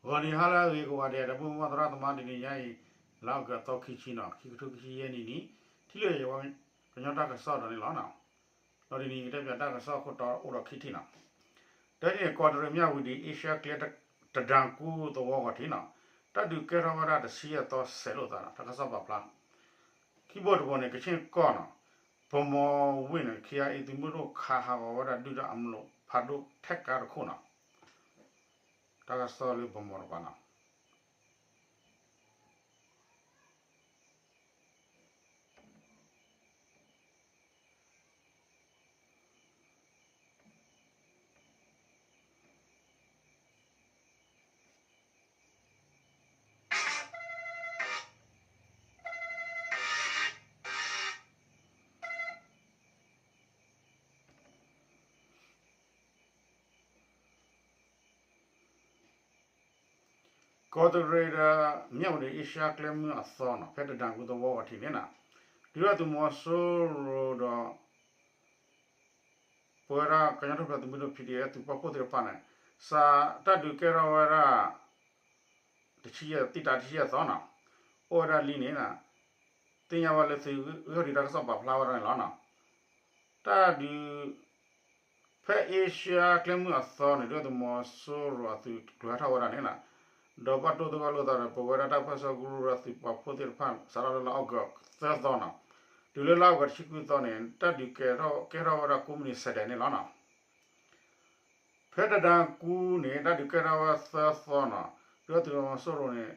ဂီၤနံၤဟါလၢအဂ့ၤကိးဂၤဒဲး ဒီပုၢ်ဝဲၢ်သရၣ်သမါ တနံၤညါအံၤ လါအီကူးသီခံဆံနီၤ ခံကထိခံဆံယဲၢ်နံၣ်န့ၣ် ထံၣ်လိာ်ယဲဝဲ ကညီတၢ်ကစီၣ်ဒီးန့ၣ်လီၤ. ဒီးတနံၤအံၤကတဲပၠးတၢ်ကစီၣ်ခိၣ်တီအိၣ်ဒီးခံထံၣ်နီၤ. တထံၣ်န့ၣ် ကီးတရံးမၠၣ်ဝတံၤ အ့ရှါကျဲတဒၣ်ကူသဝီဂီၤထံးနီၤ တၢ်ဒုးကဲထီၣ်ဝဲဒၣ်တဆံယဲၢ်သီစဲးလိာ်သးနီၤ တၢ်ကစီၣ်ပာ်ဖျါ ခံဘိတဘိန့ၣ် ကဆ့ၣ်ကီၢ်နီၤ ဗန်းမော်ဝ့ၢ်န့ၣ် ခ့အံၤသုးမုၢ်ဒိၣ်ခးဟးဂီၤဝဲဒၣ်ဒုၣ်ဒါအမျိာ်ဖးဒိၣ်ထဲကါတခိၣ်နီၤ တၢ်ကစီၣ်လၢဗန်းမော်တပၤနီၤ ကီးတရံးဒီး မၠၣ်ဝတံၤ အ့ရှါကျဲမုၢ်အသီနီၤ ဖဲတဒၣ်ကူသဝီဂီၤထံးန့ၣ်နီၤ ဒုၣ်ဒါသုးမီၤစိရိၤဒီး ပဝဲဒၣ်ကညီထူၣ်ဖျဲးသုးမုၢ်ဒိၣ် ဖံးဒံးအသုးပာ်ဖှိၣ်သ့ၣ်တဖၣ်န့ၣ် စးတၢ်ဒုးကဲထီၣ်ဝဲဒၣ် တဆံယဲၢ် သံတၢ်တဆံယဲၢ်သီနီၤ အိၣ်ဝဲဒၣ်လံန့ၣ် သ့ၣ်ညါဘၣ်လၢသုးဂ့ၢ်ခီၣ်ထံးတၢ်ကစီၣ်ပာ်ဖျါဝဲဒၣ်န့ၣ်လီၤ. တၢ်ဒုး ဖဲအ့ရှါကျဲမုၢ်အသီန့ၣ် ဒုၣ်ဒါသုးမီၤစိရိၤအသုးကျိၤဟဲထီၣ်ဝဲဒၣ်န့ၣ်နီၤ ဒီးဘၣ်တိၢ်သဂၢၢ်လိာ်သးဒီး ပဝဲဒၣ်တၢ်ပၢၢ်ဆၢကရူၢ်ဒီးသုးပာ်ဖှိၣ်သ့ၣ်တဖၣ် စးထီၣ်လၢလါအီကူးသၢသီနီၤ တုၤလၢလါအီကူးတဆံခွံသီန့ၣ် တၢ်ဒုးကဲထီၣ်ကဲထီၣ်ဝဲဒၣ်ကိးမုၢ်နံၤဆဲးဒဲးန့ၣ်လီၤနီၤ. ဖဲတဒၣ်ကူန့ၣ် တၢ်ဒုးကဲထီၣ်ဝဲသၢသီနီၤ ဒုၣ်ဒါသုးမီၤစိရိၤန့ၣ်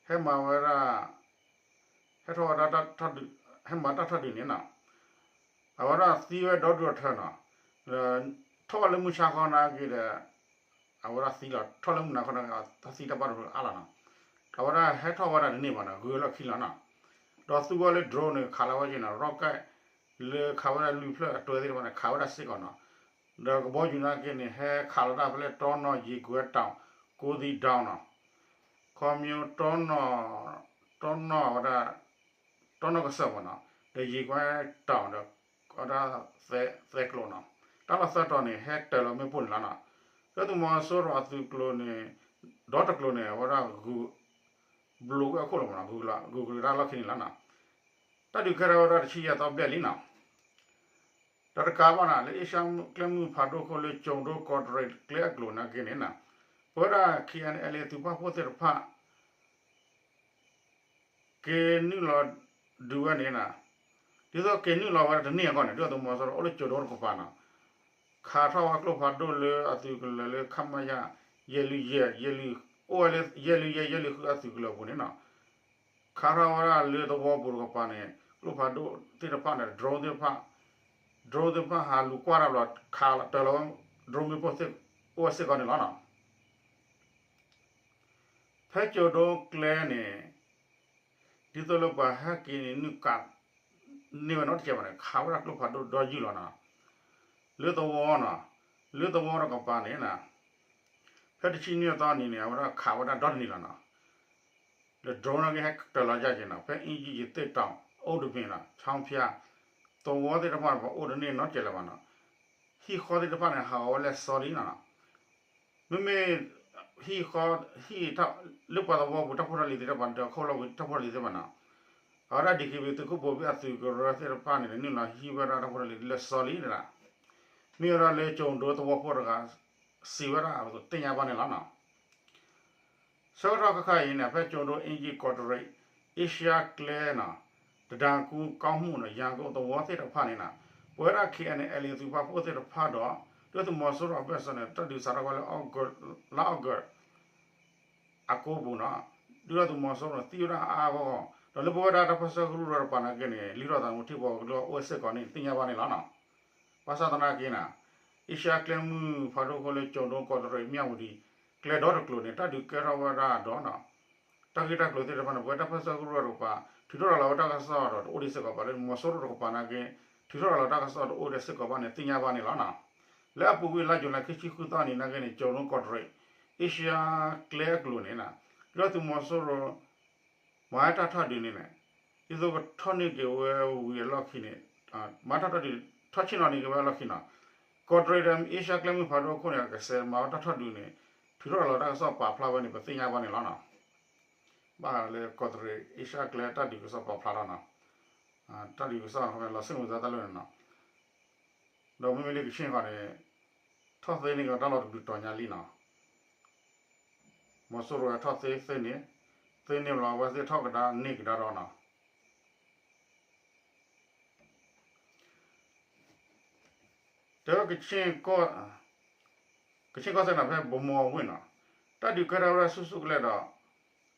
ဟဲမၤဝဲဒၣ် ဟဲထီၣ်ဝဲဒၣ် ဟဲမၤတၢ်ထီၣ်ဒုးန့ၣ်နီၤ အဝဲဒၣ်သံဝဲဒီဒူၣ်အထၢနီၤ ထီၣ်ဝဲလၢမုၢ်ဆါခီနာ်က့ဒီး အဝဲဒၣ်သံလီၤ ထီၣ်လၢမုၢ်နၤခီနာ်က့ တၢ်သံတၢ်ဘၣ်ဒိအါလီၤနီၤ အဝဲဒၣ်ဟဲထီၣ်ဝဲဒၣ်တန့ၢ်ဘၣ်နီၤ ဂုၤလီၢ်ခံလီၤနီၤ ဒီးသူဝဲလၢ drone န့ၣ် ခးလီၤဝဲက့ၤနီၤ rocket လၢခးဝဲဒၣ်လွံၢ်ဖျၢၣ်အတၢသ့ၣ်တဖၣ်န့ၣ် ခးဝဲဒၣ်စ့ၢ်ကီးနီၤ ဒီးကဘီယူၤနာ်က့န့ၣ် ဟဲခးလီၤတၢ်ဖဲလၢတီနီၢ် ယ့ၤကွဲးတီၤ ကိးသံဒီနီၤ ခီမညီ တီနီၢ်ဝဲဒၣ် တီနီၢ်ကစၢၢ်မ့ၢ်နီၤ ဒီးယ့ၤကွဲးတီၤဒီး အဝဲဒၣ်သဲးကျိးနီၤ တၢ်လီၢ်သၢတီၤန့ၣ် ဟဲတၢၤလီၤမ့ၣ်ပိၢ်န့ၣ်လီၤနီၤ ဒုၣ်ဒါသုးမီၤစိရိၤအသုးကျိၤန့ၣ် ဒီတကျိၤန့ၣ် အဝဲဒၣ်ဂုၤ ဘျိးကွံာ်အခိၣ်လီၤမ့ၢ်နီၤ ဂုၤကလုာ်တၢ်လီၢ်ခံန့ၣ်လီၤနီၤ တၢ်ဒုးကဲထီၣ်ဝဲဒၣ်တဆံယဲၢ်သီဘျဲၣ်လံနီၤ ဒီးတကးဘၣ်နီၤ လၢအ့ရှါကျဲမုၢ်ဖးဒိၣ်ခိၣ်လၢကၠိၤဒိကီးတရံးကျဲအကျိၤနာ်က့န့ၣ်နီၤ ပဝဲဒၣ် K N L A သုးပာ်ဖှိၣ်သ့ၣ်တဖၣ် က့ၤနုာ်လီၤဒုးဝဲန့ၣ်နီၤ ဒ်သိးက့ၤနုာ်လီၤဝဲဒၣ်တန့ၢ်အဂီၢ်န့ၣ် ဒုၣ်ဒါသုးမီၤစိရိၤအိၣ်လၢကၠိၤဒိတကပၤနီၤ ခးထီၣ်ဝဲကျိဖးဒိၣ်လၢအသုးကလၢၤလၢ ခမရ ယဲၢ်လွံၢ်ယဲၢ် ယဲၢ်လွံၢ် အိၣ်ဝဲလၢယဲၢ်လွံၢ်ယဲၢ် ယဲၢ်လွံၢ်ဃုအသုးကလၢၤအပူၤန့ၣ်နီၤ ခးထီၣ်ဝဲဒၣ်လၢသဝီပူၤတကပၤန့ၣ် ကျိဖးဒိၣ်သ့ၣ်တဖၣ်န့ၣ် drone သ့ၣ်တဖၣ် drone သ့ၣ်တဖၣ်ဟးလူၤကွၢ်တၢ်ဘျီ ခးတၢၤလီၤဝဲ drone မ့ၣ်ပိၢ်သ့ၣ်အိၣ်ဝဲစ့ၢ်ကီးန့ၣ်လီၤနီၤ ဖဲကၠိၤဒိကျဲန့ၣ် ဒ်သိးလၢပှၤဟဲက့ၤန့ၣ် နုာ်ကးန့ၢ်ဝဲနီတစဲးဘၣ်န့ၣ် ခးဝဲဒၣ်ကျိဖးဒိၣ်ဒီယုၢ်လီၤနီၤ လၢသဝီနီၤ လၢသဝီတကပၤန့ၣ် ဖဲတဆံနွံသီနံၤန့ၣ် အဝဲဒၣ်ခးဝဲဒၣ်ဒီတနံၤလီၤနီၤ ဒီး drone နာ်က့ဟဲတၢၤလီၤယၢ်က့ၤနီၤ ဖဲအ့ၣ်ယံၣ် ရသေ့တောင် အိၣ်တမ့ၢ်နီၤ ချောင်းဖျား သဝီသ့ၣ်တဖၣ်န့ၣ် ပှၤအိၣ်တန့ၢ်နီတစဲးလၢၤဘၣ်နီၤ ဟံၣ်ဃီသ့ၣ်တဖၣ်န့ၣ် ဟးဂီၤဝဲလၢစီလံနီၤ မ့မ့ၢ် ဟံၣ်ဃီ ဟံၣ် လၢပှၤသဝီပူၤတၢ်ဖိတၢ်လံၤသ့ၣ်တဖၣ် ဒီးခိၣ်လီၢ်ပူၤတၢ်ဖိတၢ်လံၤသ့ၣ်တဖၣ်နီၤ အဝဲဒၣ် DKBA သုးခိၣ်ဘိဘ့ၣ်အသုးကရၢသ့ၣ်တဖၣ်န့ၣ် နုာ်လီၤဟံးဝဲဒၣ်တၢ်ဖိတၢ်လံၤလၢစီလံန့ၣ် မ့ၢ်ဝဲဒၣ်လၢကၠိၤဒိသဝီဖိတဂၤ စံးဝဲဒၣ်အသိးသ့ၣ်ညါဘၣ်န့ၣ်လီၤနီၤ ဆၢကတီၢ်ခဲခါအံၤန့ၣ် ဖဲကၠိၤဒိ အ့ၣ်ယံၣ် ကီးတရံး အ့ရှါကျဲနီၤ တဒၣ်ကူ ကီမူၣ်နီၤ ယၤကိာ်သဝီသ့ၣ်တဖၣ်န့ၣ်နီၤ ပဝဲဒၣ် KNLA သုးပာ်ဖှိၣ်သ့ၣ်တဖၣ်ဒီး ဒုၣ်ဒါသုးမီၤစိရိၤအဘၢၣ်စၢၤန့ၣ် တၢ်ဒုးစးထီၣ်ဝဲလၢ လါအီကူး အကိပူၤနီၤ ဒုၣ်ဒါသုးမီၤစိရိၤန့ၣ် သံဝဲဒၣ်အါအါဂီၢ်ဂီၢ် ဒီးလၢပဝဲဒၣ်တၢ်ပၢၢ်ဆၢကရူၢ်တကပၤနာ်က့န့ၣ် လုၢ်ထီၣ်သးသမူထံဖိကီၢ်ဖိအိၣ်စ့ၢ်ကီးန့ၣ် သ့ၣ်ညါဘၣ်န့ၣ်လီၤနီၤ ဘၣ်ဆၣ်သနာ်က့နီၤ အ့ရှါကျဲမုၢ်ဖးဒိၣ်ခိၣ်လၢကၠိၤဒိ ကီးတရံး မၠၣ်ဝတံၤ ကျဲဒီတကျိၤန့ၣ် တၢ်ဒုးကဲထီၣ်ဝဲဒၣ်ဒီးနီၤ တၢ်ဂ့ၢ်တၢ်ကျိၤသ့ၣ်တဖၣ်န့ၣ် ပဝဲတၢ်ပၢၢ်ဆၢကရူၢ်တကပၤ ထုးထီၣ်ရၤလီၤဝဲတၢ်ကစီၣ်ဒီးတအိၣ်ဒံးစ့ၢ်ကီးဘၣ် လၢမီၤစိရိၤတကပၤနာ်က့ ထုးထီၣ်ရၤလီၤတၢ်ကစီၣ်တအိၣ်ဒံးစ့ၢ်ကီးဘၣ်န့ၣ် သ့ၣ်ညါဘၣ်န့ၣ်လီၤနီၤ လၢအပူၤကွံာ်လါယူၤလံခံဆံဃုသီနံၤနာ်က့န့ၣ် ကၠိၤဒိကီးတရံး အ့ရှါကျဲအကျိၤန့ၣ် ဒုၣ်ဒါသုးမီၤစိရိၤ မၤဝဲတၢ်ထီၣ်ဒုးန့ၣ်န့ၣ် ဒ်သိးကထီၣ်န့ၢ်က့ၤဝဲဝံၤအလီၢ်ခံန့ၣ် မၤထီၣ်ထီၣ်ဒုး ထီၣ်ဆ့ၣ်နီၤန့ၢ်က့ၤဝဲအလီၢ်ခံနီၤ ကီးတရံးဒီးအ့ရှါကျဲမုၢ်ဖးဒိၣ်အခိၣ်န့ၣ် ကစဲးမၤဝဲတၢ်ထီၣ်ဒုးန့ၣ် ထုးထီၣ်လီၤတၢ်ကစီၣ်ပာ်ဖျါဝဲန့ၣ် ပသ့ၣ်ညါဘၣ်န့ၣ်လီၤနီၤ. ဘၣ်ဃးလၢကီးတရံးအ့ရှါကျဲတၢ်ဒုးကစီၣ်ပာ်ဖျါထီၣ်နီၤ, တၢ်ဒုးကစီၣ်န့ၣ် လီၤဆ့ၣ်မုာ်သးတၢ်လၢန့ၣ်နီၤ, ဒီးမ့မ့ၢ်လၢကဆ့ၣ်ဃီန့ၣ် ထီၣ်သ့န့ၢ်က့ၤတၢ်လီၢ်တဘျုးတီၤညါလံနီၤ. မီၤစိရိၤထီၣ်သ့သ့န့ၣ်, သ့န့ၢ်ဘျီအဝဲသ့ၣ်ထီၣ်ကဒါန့ၢ်ကဒါဒီးနီၤ. တဲဝဲ ကဆ့ၣ်ကီၢ်စဲၣ်န့ၣ် ဖဲဗိၤမီၤဝ့ၢ်နီၤ, တၢ်ဒုးကဲထီၣ်ဝဲဒၣ်ဆူၣ်ဆူၣ်ကလဲာ်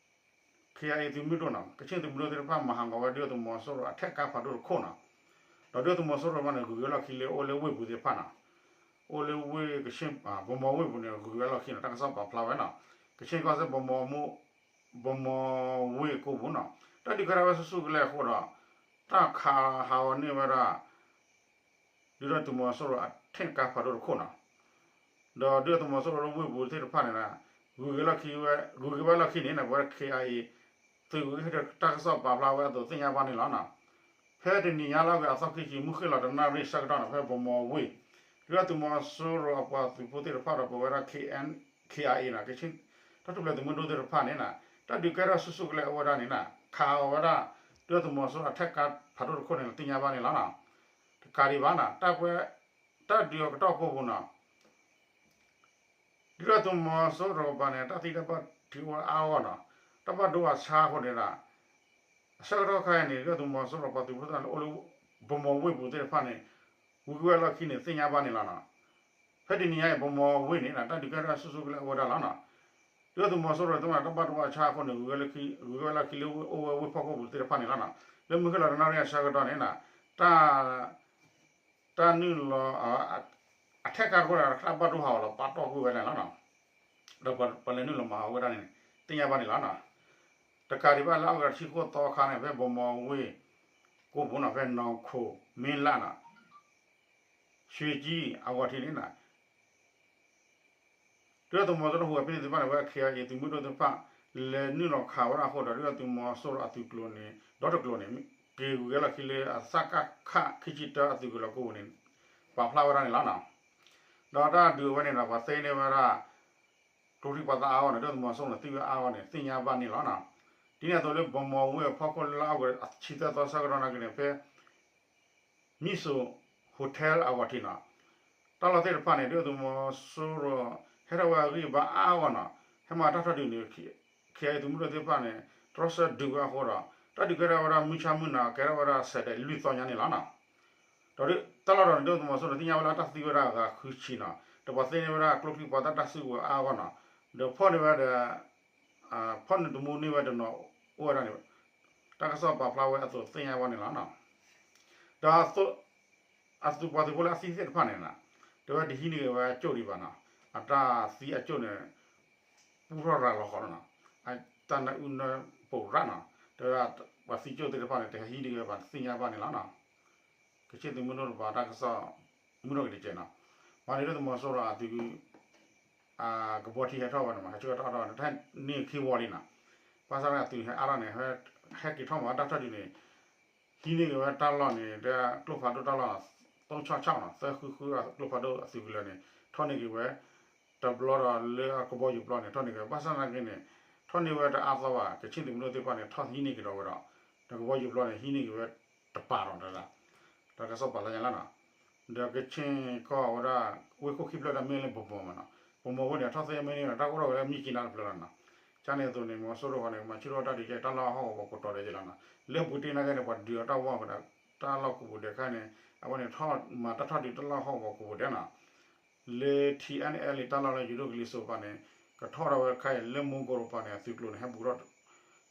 ဒီး ခ့ၣ်အါအ့ၣ် သုးမုၢ်ဒိၣ်နီၤ, ကဆ့ၣ်သုးမုၢ်ဒိၣ်သ့ၣ်တဖၣ် မၤဟးဂီၤဝဲဒုၣ်ဒါသုးမီၤစိရိၤအထဲၣ်ကါဖးဒိၣ်တခိၣ်နီၤ, ဒီးဒုၣ်ဒါသုးမီၤစိရိၤမးန့ၣ် ဂုၤက့ၤဝဲလီၢ်ခံလၢအိၣ်လၢဝ့ၢ်ပူၤသ့ၣ်တဖၣ်နီၤ, အိၣ်လၢဝ့ၢ်ကဆ့ၣ် ဗိၤမီၤဝ့ၢ်ပူၤန့ၣ် ဂုၤက့ၤဝဲလီၢ်ခံနီၤ, တၢ်ကစီၣ်ပာ်ဖျါဝဲနီၤ, ကဆ့ၣ်ကီၢ်စဲၣ် ဗိၤမီၤဝ့ၢ်ကိၣ်ပူၤနီၤ, တၢ်ဒုးကဲထီၣ်ဝဲဆူၣ်ဆူၣ်ကလဲာ်အဃိဒီး တၢ်ခးဟးဂီၤန့ၢ်ဝဲဒၣ် ဒုၣ်ဒါသုးမီၤစိရိၤအထဲၣ်ကါဖးဒိၣ်တခိၣ်နီၤ, ဒီးဒုၣ်ဒါသုးမီၤစိရိၤလၢဝ့ၢ်ပူၤသ့ၣ်တဖၣ်န့ၣ် ဂုၤက့ၤဝဲလီၢ်ခံန့ၣ် ပဝဲ ခ့ၣ်အါအ့ၣ် သုးဂ့ၢ်တၢ်ကစီၣ်ပာ်ဖျါဝဲအသိးသ့ၣ်ညါဘၣ်န့ၣ်လီၤနီၤ. ဖဲတနံၤညါလၢအဂ့ၤအသီခံဆံ မုၢ်ဃ့ၢ်လီၤတနၣ်ရံၣ်ဆၢကတီၢ်န့ၣ် ဖဲဗိၤမီၤဝ့ၢ် ဒုၣ်ဒါသုးမီၤစိရိၤအပှၤသုးဖိသ့ၣ်တဖၣ်ဒီးပဝဲဒၣ် ခ့ၣ်အါအ့ၣ်နီၤ, ကဆ့ၣ် တၢ်ထူၣ်ဖျဲးသုးမုၢ်ဒိၣ်သ့ၣ်တဖၣ်န့ၣ် တၢ်ဒုးကဲထီၣ်ဆူၣ်ဆူၣ်ကလဲာ်အဝဲဒၣ်န့ၣ် ခးအီၤဝဲဒၣ် ဒုၣ်ဒါသုးမီၤစိရိၤအထဲၣ်ကါဖးဒိၣ်တခိၣ်န့ၣ် သ့ၣ်ညါဘၣ်န့ၣ်လီၤနီၤ. တကးဒံးဘၣ်နီၤ တၢ်ကွဲ တၢ်ဒုးအကတီၢ်ဖိပူၤနီၤ ဒုၣ်ဒါသုးမီၤစိရိၤတကပၤန့ၣ် တၢ်သံတၢ်ဘၣ်ထံးအိၣ်အါအါဂီၢ်နီၤ, တၢ်ဘၣ်ဒိအဆါအဃိန့ၣ်ဒီး အဆၢကတီၢ်ခါအံၤန့ၣ် ဒုၣ်ဒါသုးမီၤစိရိၤပှၤသုးဖိသ့ၣ်တဖၣ်လၢအိၣ်လၢ ဗိၤမီၤဝ့ၢ်ပူၤသ့ၣ်တဖၣ်န့ၣ် ဂုၤက့ၤဝဲလီၢ်ခံန့ၣ် သ့ၣ်ညါဘၣ်န့ၣ်လီၤနီၤ. ဖဲတနံၤညါအံၤ ဗိၤမီၤဝ့ၢ်န့ၣ် တၢ်ဒုးကဲထီၣ်ဆူၣ်ဆူၣ်ကလဲာ်အဝဲဒၣ်လီၤနီၤ. ဒုၣ်ဒါသုးမီၤစိရိၤသ့ၣ်တဖၣ်န့ၣ် တၢ်ဘၣ်ဒိအဆါအဃိန့ၣ် ဂုၤက့ၤဝဲလီၢ်ခံလၢအိၣ်ဝဲဝ့ၢ်ဖီခိၣ်ပူၤသ့ၣ်တဖၣ်န့ၣ်လီၤနီၤ. လၢမုၢ်ဃ့ၢ်လီၤတနၣ်ရံၣ်အဆၢကတီၢ်န့ၣ် တၢ် တၢ်နုာ်လီၤ အထဲၣ်ကါတခိၣ်န့ၣ် တၢ်ဘၣ်ဒိဟးဂီၤလီၤပာ်တီၢ်ကွံာ်ဝဲဒၣ်လီၤနီၤ. ဒီးပှၤလဲၤနုာ်လီၤမၤဟးဂီၤဝဲဒၣ်န့ၣ် သ့ၣ်ညါဘၣ်န့ၣ်လီၤနီၤ. တကးဒံးဘၣ်လၢအဂၤတဆံဃိးသီအခါန့ၣ် ဖဲဗိၤမီၤဝ့ၢ်ကိၣ်ပူၤနီၤ ဖဲနီၢ်ခိၣ် မ့လးနီၤ ရွှေကြီး အဂီၢ်ထံးန့ၣ် ဒုၣ်ဒါသုးမီၤစိရိၤဟူးဂဲၤဖဲန့ၣ်သ့ၣ်တဖၣ်န့ၣ် ဝဲ ခ့ၣ်အါအ့ၣ် သုးမုၢ်ဒိၣ်သ့ၣ်တဖၣ် လဲၤနုာ်လီၤခးဝဲဒၣ်အဃိဒီး ဒုၣ်ဒါသုးမီၤစိရိၤအသုးကျိၤန့ၣ် ဒီတကျိၤန့ၣ် က့ၤဂုၤက့ၤလီၢ်ခံလၢအစကခ ခံဆံတၢအသုးကလီၤကိၣ်ပူၤန့ၣ် ပာ်ဖျါဝဲဒၣ်န့ၣ်လီၤနီၤ. ဒီးတၢ်ဒုးအဝဲန့ၣ်ဒီး ပှၤသ့န့ၢ်ဝဲဒၣ် ကျိချံပှၤသးအါဂီၢ်န့ၣ် ဒုၣ်ဒါသုးမီၤစိရိၤန့ၣ် သံဝဲအါဂီၢ်န့ၣ် သ့ၣ်ညါဘၣ်န့ၣ်လီၤနီၤ. ဒ်န့ၣ်အသိးလၢဗိၤမီၤဝ့ၢ်အဖီခိၣ်လၢအဂၤတဆံသၢသီဆၢကတီၢ်နာ်က့န့ၣ် ဖဲ မံၣ်စိၤ hotel အဂီၢ်ထံးနီၤ တၢ်လီၢ်သ့ၣ်တဖၣ်န့ၣ် ဒုၣ်ဒါသုးမီၤစိရိၤ ဟဲထီၣ်ဝဲအဂံၢ်အဘါအါဂီၢ်နီၤ. ဟဲမၤတၢ်ထီၣ်ဒုးန့ၣ် ခ့ၣ်အါအ့ၣ် သုးမုၢ်ဒိၣ်သ့ၣ်တဖၣ်န့ၣ် တြီဆၢဒုးဝဲအဃိဒီး တၢ်ဒုးကဲထီၣ်ဝဲဒၣ်မုၢ်ဆါမုၢ်နၤ ကဲထီၣ်ဝဲဒၣ်ဆဲးဒဲးလွံၢ်သီညါန့ၣ်လီၤနီၤ. ဒီးတၢ်လီၢ်ဒီးန့ၣ် ဒုၣ်ဒါသုးမီၤစိရိၤန့ၣ် သ့ၣ်ညါဝဲလၢတၢ်သံဝဲဒၣ်အဂၤဃုဆံနီၤ. ဒီးပှၤသ့န့ၢ်ဝဲဒၣ်ကျိချံပှၤသးတၢ်စုကဝဲၤအါဂီၢ်နီၤ. ဒီးဖီၣ်န့ၢ်ဝဲဒီး ဖီၣ်န့ၢ်တမူန့ၢ်ဝဲတနီၤအိၣ်ဝဲဒၣ်န့ၣ် တၢ်ကစီၣ်ပာ်ဖျါဝဲအသိးသ့ၣ်ညါဘၣ်န့ၣ်လီၤနီၤ. ဒီး အသုးပှၤသုးဖိလၢအသံသ့ၣ်တဖၣ်န့ၣ် တဲဝဲတဟံးန့ၢ်က့ၤဝဲအကၠိၣ်ဒံးဘၣ်နီၤ. အတၢ်သံအကၠိၣ်န့ၣ် ပူထီၣ်ရၤလီၤဃီလီၤနီၤ. အတၢ်နၢအုၣ်နၢပူၤရၤနီၤ. တဲဝဲဒၣ်ပှၤသံကၠိၣ်သ့ၣ်တဖၣ်န့ၣ် တဟံးန့ၢ်က့ၤဝဲဘၣ် သ့ၣ်ညါဘၣ်န့ၣ်လီၤနီၤ. ကဆ့ၣ်သုးမုၢ်ဒိၣ်တပၤတၢ်ကစီၣ် မုၢ်ဒိၣ်ကတကဲးနီၤ. မၤန့ၢ်ဒုၣ်ဒါသုးမီၤစိရိၤအသုး ကဘီထံဟဲထီၣ်ဝဲန့ၣ်မး ဟဲဆှၢကတီၢ်ထီၣ်ဝဲန့ၣ် တဟဲန့ၢ်ခံဝီလံနီၤ. ဘၣ်ဆၣ်န့ၣ် အသုးဟဲအါထီၣ်န့ၣ် ဟဲက့ၤထီၣ်မၤတၢ်ထီၣ်ဒုးန့ၣ် ဟံးန့ၢ်က့ၤဝဲတၢ်လီၢ်န့ၣ် တဲကျိဖးဒိၣ်တၢ်လီၢ် သုံးခြောက်ခြောက်နီၤ သၢဃုဃုကျိဖးဒိၣ်အသုးကလၢၤန့ၣ် ထီၣ်န့ၢ်က့ၤဝဲ တဘျီဒီးလၢအကဘီယူၤပျီန့ၣ် ထီၣ်န့ၢ်က့ၤဝဲ ဘၣ်ဆၣ်သနာ်က့န့ၣ် ထီၣ်န့ၢ်ဝဲတအါသီဘၣ် ကဆ့ၣ်သုးမုၢ်ဒိၣ်သ့ၣ်တဖၣ်န့ၣ် ထီၣ်ဟံးန့ၢ်က့ၤဒီးဝဲဒီး ဒီးကဘီယူၤပျီန့ၣ် ဟံးန့ၢ်က့ၤဝဲတပၤဒီး တၢ်ကစီၣ်ပာ်လၢညါလီၤနီၤ. ဒီးကဆ့ၣ်ကီၢ်ဝဲဒၣ် ဝ့ၢ်ခိၣ်ခံဖျၢၣ်ဒၣ်မ့ၢ်လၢဗိၤမီၤမးနီၤ. ဗိၤမီၤဝ့ၢ်န့ၣ် ထီၣ်သ့မ့ၢ်န့ၣ် တၢ်ကအိၣ်ထီၣ်ဝဲလၢမံကံနါတဖျၢၣ်လီၤနီၤ. ကန့ၣ်အသိးန့ၣ် မီၤစိရိၤဃီန့ၣ် မၤဆူၣ်ထီၣ်တၢ်ဒုးကဲတၢ်လီၢ်ဟီၣ်ကဝီၤပကိးတီၤဒဲးက့ၤလီၤနီၤ. လၢပူၤတ့ၢ်နာ်က့န့ၣ် ပှၤဒုးအတၢ်ဝီၢ်ကဒီး တၢ်လီၢ်ကိးပူၤဒဲးခါန့ၣ် အဝဲန့ၣ်ထီၣ်မၤတၢ်ထီၣ်ဒုးတၢ်လီၢ်ဟီၣ်ကဝီၤကိးပူၤဒဲးနီၤ. လၢ ထံၣ်အဲၣ်အဲၣ်လံ တၢ်လီၢ်လၢယိၤဒိၣ်ကလံၤစိးပၤန့ၣ် ကထီၣ်ဒၣ်ဝဲတခါအံၤ လၢမူကီၢ်တပၤန့ၣ် အသုးကျိၤန့ၣ် ဟဲဘူးထီၣ်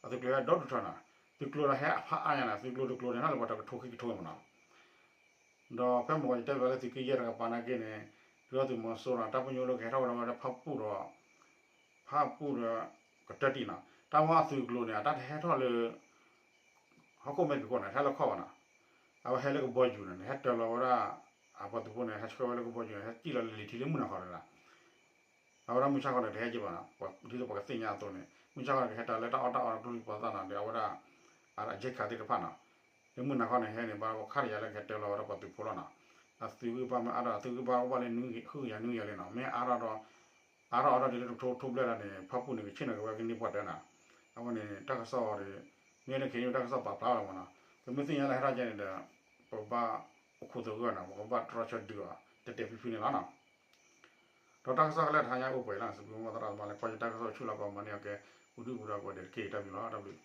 အသုးကျိၤဟဲဒီဒူၣ်ထီၣ်နီၤ. သုးကျိၤဒီးဟဲအဖးအါညါနီၤ သုးကျိၤတကျိၤန့ၣ် ဟဲလၢပှၤတကထိခံကထိမးနီၤ. ဒီးဖဲမုၢ်ဂီၤယတဲဘၣ်လၢသုးက့ယဲၢ်တကပၤနာ်က့န့ၣ် ဒုၣ်ဒါသုးမီၤစိရိၤ တၢ်ပညိၣ်လၢကဟဲထီၣ်ဝဲဒၣ်ဝဲဒၣ်ဖၣ်ပူၣ်ဒီး ဖၣ်ပူၣ်ဒီး ကတၢၢ်တံၢ်နီၤ. တၢ်မ့ၢ်အသုးကျိၤန့ၣ် အတၢ်တဟဲထီၣ်လၢ ဟီၣ်ခိၣ်မဲာ်ဖံးခိၣ်န့ၣ် ဟဲလၢခီၣ်ဘၣ်နီၤ. အဝဲဟဲလၢကဘီယူၤန့ၣ် ဟဲတၢၤလီၤဝဲဒၣ် အပှၤသုးဖိန့ၣ် ဟဲဆှၢဝဲလၢကဘီယူၤန့ၣ် ဟဲစံၣ်လီၤလံာ်ထံလၢမုၢ်နၤခီန့ၣ်လီၤ. အဝဲဒၣ်မုၢ်ဆါခီန့ၣ် တဟဲက့ၤဘၣ်နီၤ. ဒ်သိးပှၤကသ့ၣ်ညါအသိးန့ၣ် မုၢ်ဆါခီန့ၣ် ကဟဲတၢၤလၢတၢ်အီၣ်တၢ်အီကျိချံပှၤသၣ်နီၤ ဒီးအဝဲဒၣ် အယဲၢ်ခးသ့ၣ်တဖၣ်နီၤ. လၢမုၢ်နၤခီန့ၣ် ဟဲန့ၣ် ဘၣ်ဝဲခါတယၤလၢကဟဲတၢၤလီၤဝဲဒၣ်ပှၤသုးဖိလီၤနီၤ. အသုးဂံၢ်ဘါမ့ၢ်အါထီၣ် အသုးဂံၢ်ဘါအိၣ်ဘၣ်လၢ ဃုကယၤနွံကယၤလံနီၤ. မ့ၢ်အါထီၣ်ဒီး အါထီၣ်အါထီၣ်ဒ်လၢတကထိထိဘျဲၣ်လီၤန့ၣ် ဖၣ်ပူၣ်န့ၣ် ကဆ့ၣ်နီၤက့ၤဝဲကန့ၢ်ပှၢ်တၢၢ်နီၤ. အဝဲန့ၣ် တၢ်ကစီၣ်အီၤဒီး မ့ၢ်လၢခဲအံၤန့ၣ် တၢ်ကစီၣ်ပာ်ဖျါလီၤမးနီၤ. ပမ့ၢ်သ့ၣ်ညါလၢဟဲထီၣ်ကဲန့ၣ်ဒီး ပဘၣ်အိၣ်ခိးသဂၢၢ်နီၤ, ပကဘၣ်တြီဆၢဒုးအီၤ တဲတဲဖံဖုန့ၣ်လီၤနီၤ. ဒီးတၢ်ကစီၣ်ခဲလၢာ်တဟါညါအိၣ်ပှဲၤလီၤ, စံးဘျုးမိၢ်သရၣ်သမါလၢကွၢ်ယတၢ်ကစီၣ်ဆူၣ်လီၤကီးမၤန့ၢ်အီၤကဲ ပူၤဒုၣ်ပူၤဒါကိးဂၤဒဲးတက့ၢ်. တၢ်ဘျုးလီၤ, တၢ်ဘျုး.